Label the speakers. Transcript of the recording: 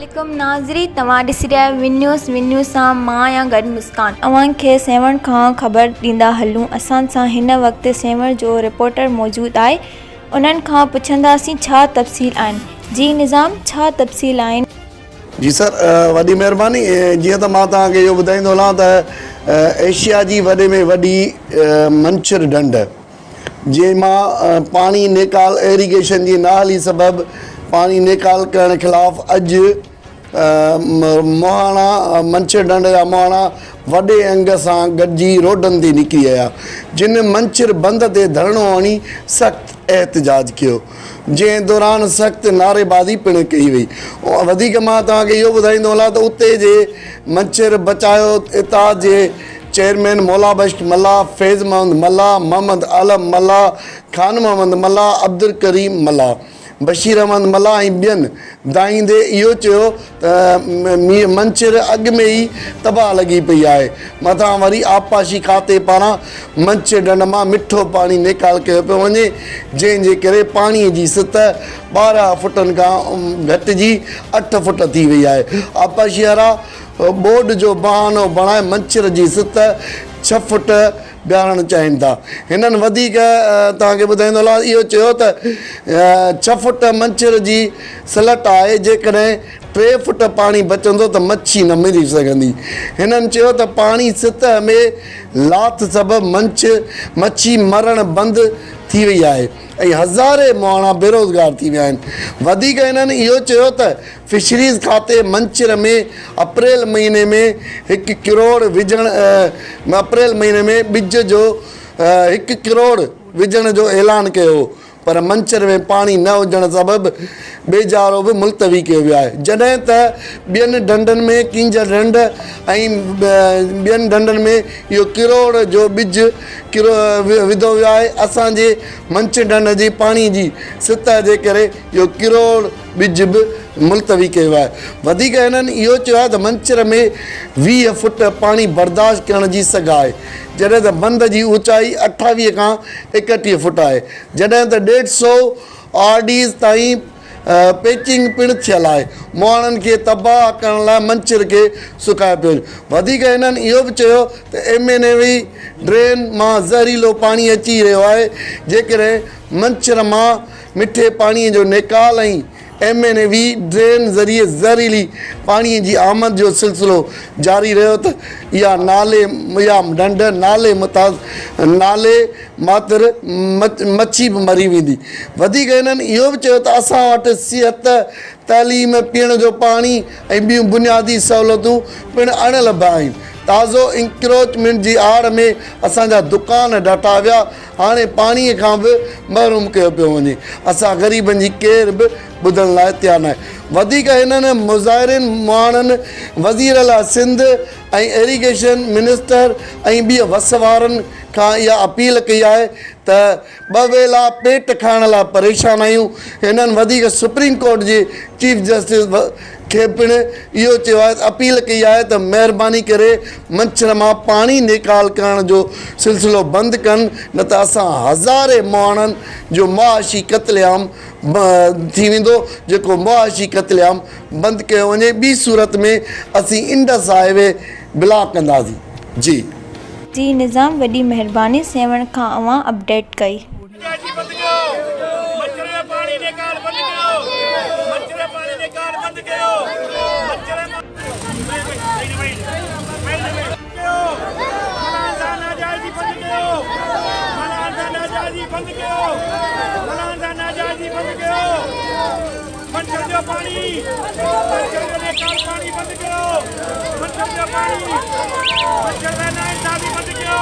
Speaker 1: عليڪم ناظرين توهان ڏسي رهيا آهيو ون نيوز ون نيوز سان مان آهيان گڏ مسڪان. اوهان کي سيوهڻ کان خبر ڏيندا هلون اسان سان هن وقت سيوهڻ جو رپورٽر موجود آهي انهن کان پڇنداسين ڇا تفصيل آهن جي نظام ڇا تفصيل آهن.
Speaker 2: جي سر وڏي مهرباني جيئن ته مان توهان کي اهو ٻڌائيندو هلان ته ايشيا جي وڏي ۾ وڏي منڇر ڍنڍ جنهن مان پاڻي نيڪال ايريگيشن جي نااهلي سبب پاڻي نيڪال ڪرڻ خلاف اڄ مهاڻا منڇر ڍنڍ جا مهاڻا وڏي انگ سان گڏجي روڊن تي نڪري آيا جن منڇر بند تي ڌرڻو هڻي سخت احتجاج ڪيو جنهن دوران سخت نعريبازي پڻ ڪئي وئي وڌيڪ مان توهان کي اهو ٻڌائيندو هلان ته اتي جي منڇر بچايو اتحاد جي چيئرمين مولا بخش ملاح، فيض محمد ملاح، محمد عالم ملاح، خان محمد ملاح، عبدالڪريم ملاح، بشير احمد ملاح ۽ ٻين دانهيندي اهو چيو ته منڇر اڳ ۾ ئي تباهه لڳي پئي آهي مٿان وري آبپاشي کاتي پاران منڇر ڍنڍ مان مٺو پاڻي نيڪال ڪيو پيو وڃي جنهن جي ڪري پاڻي جي سطح 12 فٽن کان گهٽجي اٺ فٽ ٿي وئي آهي آبپاشي وارا ٻوڏ جو بهانو بڻائي منڇر جي سطح ڇهه فٽ بيهارڻ چاهين ٿا. هنن وڌيڪ توهان کي ٻڌائيندو هلان اهو چيو ته ڇهه فٽ منڇر جي سلٽ آهي جيڪڏهن ٽي فٽ پاڻي بچندو ته مڇي نه مري سگهندي. هنن چيو ته پاڻي سطح ۾ لاٿ سبب مڇي مرڻ بند ٿي وئي آهي ۽ هزارين مهاڻا بيروزگار ٿي ويا آهن. وڌيڪ هنن اهو چيو ته فشريز کاتي منڇر ۾ اپريل مهيني ۾ هڪ ڪروڙ وجهڻ اپريل مهيني ۾ ٻج جو هڪ ڪروڙ وجهڻ جو اعلان ڪيو هو پر منڇر ۾ پاڻي نه هجڻ سبب ٻيجارو به ملتوي ڪيو ويو آهي جڏهن ته ٻين ڍنڍن ۾ ڪينجهر ڍنڍ ۽ ٻين ڍنڍن ۾ اهو ڪروڙ جو ٻج وڌو ويو آهي اسان جي منڇر ڍنڍ جي پاڻي جي سطح جي ڪري اهو ڪروڙ ٻج به ملتوي ڪيو آهي. وڌيڪ هنن اهو چيو آهي ته منڇر ۾ 20 فٽ پاڻي برداشت ڪرڻ جي سگهه آهي، جڏهن ته بند جي اوچائي 28 کان 31 فٽ آهي، جڏهن ته ڏيڍ سئو آر ڊيز تائين پيچنگ پڻ ٿيل آهي، مهاڻن کي تباهه ڪرڻ لاء منڇر کي سڪايو پيو وڃي. وڌيڪ هنن اهو به چيو ته ايم اين وي ڊرين مان زهريلو پاڻي اچي رهيو آهي، جيڪڏهن منڇر مان مٺي پاڻي جو نيڪال ۽ ايم اين وي ڊرين ذريعي زهريلي پاڻي جي آمد جو سلسلو جاري رهيو ته اها نالي اها ڍنڍ نالي متاث نالي ماتر مڇي به مري ويندي. وڌيڪ هنن اهو به چيو ته اسان وٽ صحت، تعليم، پيئڻ جو پاڻي ۽ ٻيون بنيادي سهولتون پڻ اڻلڀ آهن. تازو انڪروچمينٽ جي آڙ ۾ اسان جا دڪان ڊاٺا ويا هاڻي پاڻي کان به محروم ڪيو پيو وڃي، اسان غريبن جي ڪير به ٻڌڻ لاء تيار ناهي. وڌيڪ هنن مظاهرين مهاڻن وزير اعليٰ سنڌ ۽ ايريگيشن منسٽر ۽ ٻين وس وارن کان اها اپيل ڪئي آهي ته ٻه ويلا پيٽ کائڻ لاء پريشان آهيون، هنن وڌيڪ سپريم ڪورٽ جي چيف جسٽس کي پڻ اهو چيو آهي ته اپيل ڪئي آهي ته مهرباني ڪري منڇر مان پاڻي نيڪال ڪرڻ جو سلسلو بند ڪن نه ته اسان هزارين مهاڻن جو معاشي قتل عام ٿي ويندو جيڪو معاشي قتل عام بند ڪيو وڃي ٻي صورت ۾ اسين انڊس هاء وي بلاڪ ڪنداسين جي.
Speaker 1: جي نظام وڏي مهرباني سيوهڻ کان اوهان اپڊيٽ ڪئي.
Speaker 3: احتجاجي بند ڪيو مڇر جو پاڻي نيڪال بند ڪيو مڇر جو پاڻي نيڪال بند ڪيو مڇر ڪيو ملان سان ناجائزي بند ڪيو ملان سان ناجائزي بند ڪيو ملان سان ناجائزي بند ڪيو مڇر جو پاڻي مڇر جو نيڪال پاڻي بند ڪيو مڇر جو پاڻي مڇر سان ناانصافي بند ڪيو.